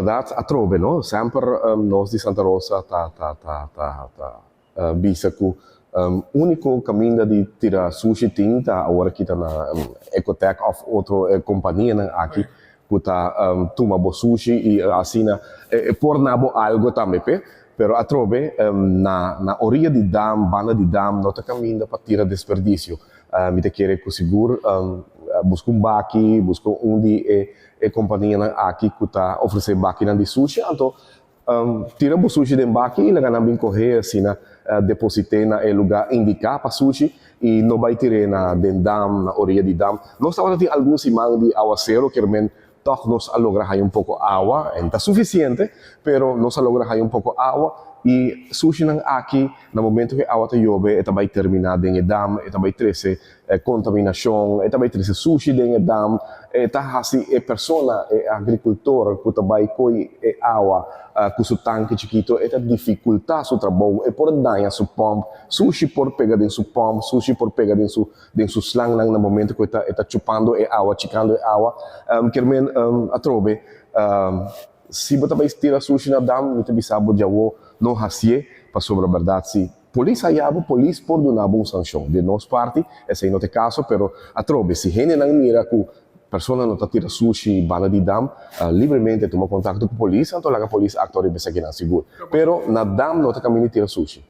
berdad atrobe no, semper nos di Santa Rosa ta ta ta ta ta bisa cu unico caminda di tira sushi tin ta awor aki ta na Ecotech of otro companianan aki cu ta tuma bo sushi y asina por na bo algo tambe pe. Pero atrobe na na oriya di dam, banda di dam no ta caminda pa tira desperdicio. Mi ta kere cu sigur busca un baki, busca un di e e companianan aki cu ta ofrece bakinan di sushi, anto tira bo sushi den baki y laga nan bin coge asina deposite na e lugar indica pa sushi y no bay tire na den dam, na oriya di dam. Nos tabata tin algun siman di awacero, kier men Tòg nos a logra haña un poko awa, e no ta sufisiente, pero nos a logra haña un poko awa i sushinan aki na momento ku e awa ta yobe e ta bai terminá den e dam, e ta bai trese kontaminashon, e ta bai trese sushi den e dam, e ta hasi e persona, e agrikultor ku ta bai koi e awa ku su tanki chikito, e ta difikultá su trabou, e por daña su pòmp, sushi por pega den su pòmp, sushi por pega den su den su slangnan na momento ku e ta e ta chupando e awa, chikando e awa. Kier men atrobe, si bo ta bai tira sushi na dam, mi ta bisa bo djawo no hasié, pasobra bèrdat si polis haya bo, polis por duna bo un sanshon. Den nos parti esei no ta e kaso, pero atrobe si hendenan mira ku persona no ta tira sushi banda di dam, libremente tuma kontakto ku polis, anto laga polis aktua riba esakinan sigur. Pero na dam no ta kaminda di tira sushi.